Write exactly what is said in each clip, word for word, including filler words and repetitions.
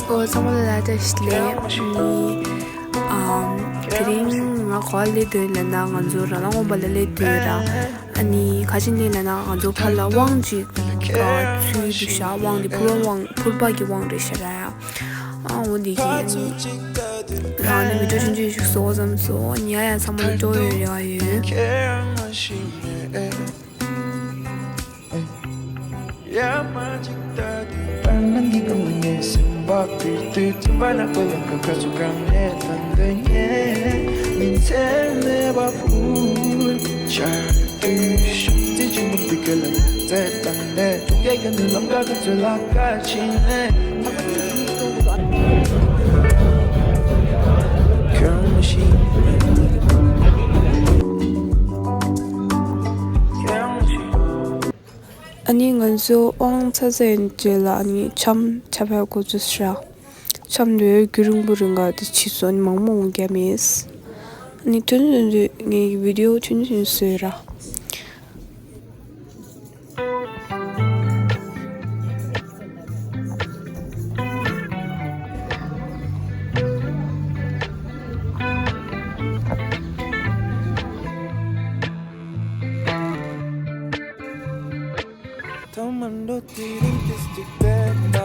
ཨོ་ཚང་མ་ལ་ལ་བཀྲ་ཤིས་བདེ་ལེགས། ཨ་ནི་ཨམ་དེ་རིང་ང་ག་པར་སླེབས་འདུག་ལབ་ན། ང་ཚོ་ར་ལ་སྔོན་པོ་ལ་སླེབས་འདུག་ར། ཨ་ནི་ག་ཅི་ནས་ལབ་ན། ང་ཚོ་ཕར་ལ་དབང་ཅིག་ཨ་ཚུར་འདུག་ཤག་དབང་དེ་ཕུར་པ་དབང་ཕུར་པ་གི་དབང་རེད་ཤག་ར། ཨ་འོ་འདི་གི་ཨ་ནི་རང་ནི་བི་ཌིའོ་ཆུང་ཆུང་ཞིག་བཟོ་བསམ་སོང་། ཨ་ནི་ཡ་ཡ་ཚང་མ་ལ་སྤྲོ་ཡོད་རེ་བ་ཡོད། ཨ་ནི་ང་ཚོ་དབང་ཚར་ཚར་ཡིན་རྗེས་ལ་ཨ་ནི་འཆམ་འཆམ་ཡག་འགོ་ཚུགས་ཤག་འཆམ་དུས་རྒྱུན་རིང་པོ་རིང་ག་དེ་ཕྱིས་སོང་། ཨ་ནི་མང་པོ་འོང་རྒྱུ་མེད། ཨ་ནི་དོན་དོན་དུ་ངའི་བི་ཌིའོ་ཆུང་ཆུང་བཟོས་ར། ཐོག་མར་འགྲོ་དུས་རིང་དུས་གཅིག་བསྡད་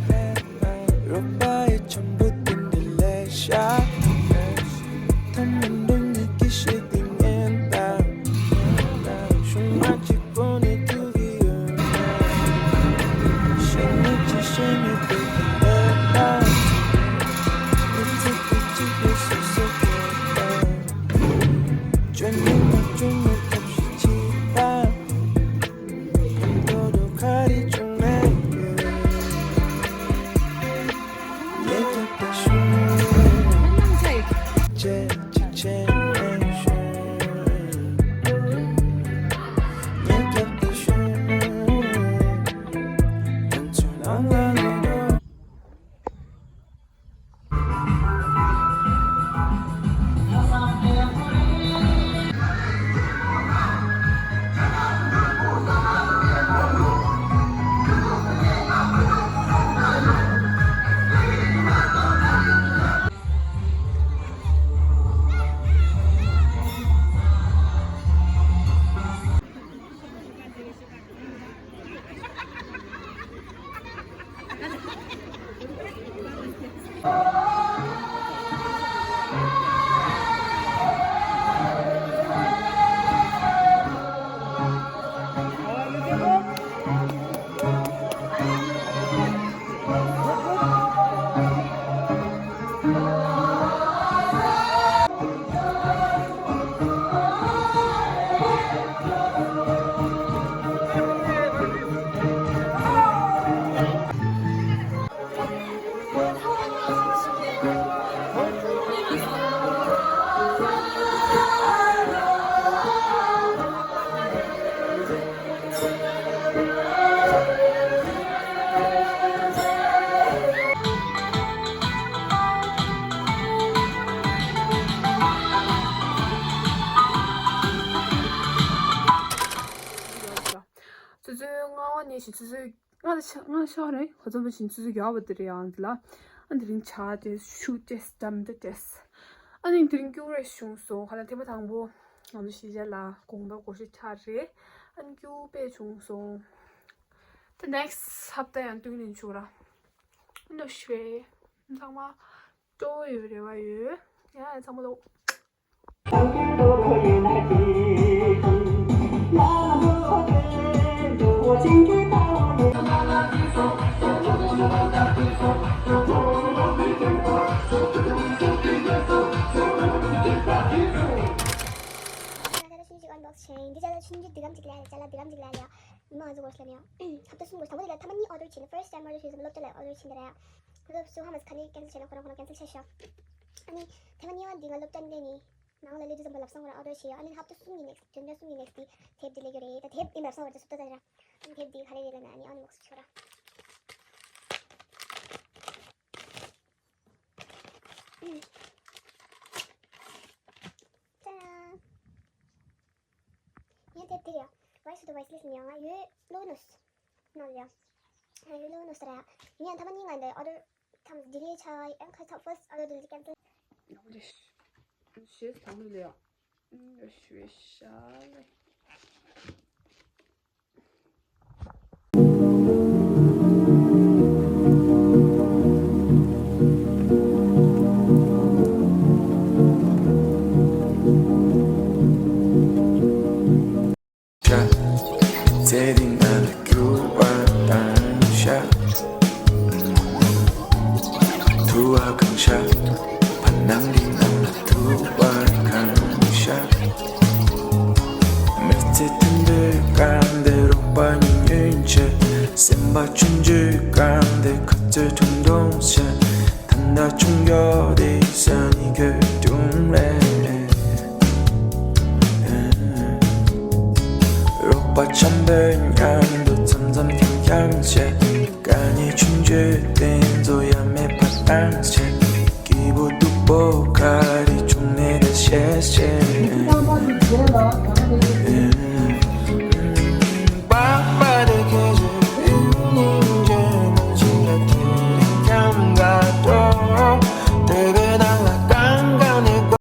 པ། རོགས་པ་ཡི་འཆམ་པོ་དེ་འདྲ་ལས་ཤག་ཐོག་མར་འགྲོ་ངེས་ཀྱི་ཤེས་དེ་ངན་དང་། ཤུང་མ་གཅིག་པོ་ནས་ཐུག་གི་ཡོད་ན། ཤེས་ནས་ཅི་ཤེས་ནས་དེ་འདྲ་བསྡད་པ། མི་ཚེ་དེ་གཅིག་པུ་སོ་སོ་སྐྱེལ་དང་། བཅོས་མིན་མ་བཅོས་མིན་ཐབས་ཤེས་བྱེད་པ། ཆུ་ཚོད་ལྔ་པ་ནས་བཞིན་ཆུ་ཚོད་ལྔ་དང་ཕྱེད་ལྔ་ཤར་རེད། ཁ་ཚོམ་པ་བཞིན་ཆུ་ཚོད་བརྒྱད་པ་དེ་རེད་ཡང་འདི་ལ། ཨ་དེ་རིང་ཇ་དེ་ཤུ་ཏེས་ཏམ་ཏེ་ཏེས། ཨ་ནི་དེ་རིང་ཀྱུ་རེ་བྱུང་སོང་། ཁ་ལ་ཐེངས་མ་དང་པོ་ང་ཚོ་གཞིས་ཆགས་ལ་དགོང་དག་སྒོར་གཞས་འཁྲབ་རེད། ཨ་ནི་ཀྱུ་དཔེ་བྱུང་སོང་། ད་ནེག་སི་ཊི་ཧབ་ཏ་ཡང་སྟོན་ནས་བྱུང་ར། ཨ་ནི་ཤེ་ཚང་མ་སྤྲོ་བོ་ཡོད་རེ་བ་ཡོད། ཡ་ཚང་མ་ལོ། ཆེན། འདི་ཅ་ལག་ཆུང་ཆུང་འདི་གམ་ཅིག་ལ་ཡ། ཅ་ལག་འདི་གམ་ཅིག་ལ་ཡ། ཉི་མ་ང་ཚོ་སྒོར་སླེབས་ཡོང་། ཧབ་ཏ་གསུམ་སྒོར། དང་པོ་དེ་ལ་ཐ་མ་གཉིས་ཨོ་ཌར་བྱས་ནས། ཕར་སི་ཊི་ཊའིམ་ཨོ་ཌར་བྱས་ནས་སློབ་གྲྭ་ལ་ཨོ་ཌར་བྱས་ནས་རེད་ཡ། ཁོ་ཚོ་ཧ་མ་ག་ནས་ཀེན་སལ་བྱས་ན་ཁོ་རང་ཁོ་རང་ཀེན་སལ་བྱས་ཤག་ཨ་ནི་ཐ་མ་གཉིས་པ་འདི་ང་སློབ་གྲྭ་འདི་ནས་ནང་ལ་སླེབས་དུས་ཙམ་པ་ལབ་སང་ཁོ་རང་ཨོ་ཌར་བྱས་ཡོད། ཨ་ནི་ཧབ་ཏ་གསུམ་གྱི་ནེག་སི་ཊི། བདུན་ཕྲག་གསུམ་གྱི་ནེག་སི་ཊི་དེབ་འདི་སླེབས་ཡོད་རེད། ད་དེབ་ཨིན་ལབ་སང་ཁོ་རང་ཚོ་སུབ་ཏ་ད་ར། ཨ་ནི་དེབ་འདི་ག་རེ་རེད་ལབ་ན། ཨ་ནི་ཨན་བོག་སི་བྱས་ར། ཅ་ལག་ངའི་དེབ་དེ་རེད་ཡ། Rise of the Voiceless ནི་ཡང་ང་ཡོད་ལོ་ནོས་ནང་ལ་ཡ། ང་ཡོད་ལོ་ནོས་ར་ཡ། ཡིན་ཡང་ཐ་མ་གཉིས་ང་འདི་ཨོ་ཌར་ Come, delete, uh, and cut off first, other delete cancel. English. She's telling me, uh, English, we shall. ཤ། ཚེ་འདི་ང་ལ་འགྱུར་བ་བཏང་ཤག་ཐུ་བ་གང་ཤག་ཕ་ནང་གི་ནང་ལ་ཐུ་བ་གང་ཤག་མི་ཚེ་དུད་འགྲོའི་སྐམ་དེ་རོགས་པ་ཉིད་ཉོན་ཆེ། སེམས་པ་ཆུང་ཆུང་སྐམ་དེ་ཁ་ཚོད་ཐུང་ཐུང་ཆེ། ད་ལྟ་ཆུང་ཡོད་དེ་ས་ནི་གོས་དུང་རེད། རོགས་པ་འཆམ་པོའི་མཉམ་དུ་འཆམ་འཆམ་འཆམ་འཆམ་བྱས། དཀའ་ངལ་ཆུང་ཆུང་དེ་ཚོ་ཡ་མེད་པ་བཏང་བྱས། སྐྱིད་པོ་སྡུག་པོ་ག་རེ་བྱུང་ནས་ད་བཤད་བཤད།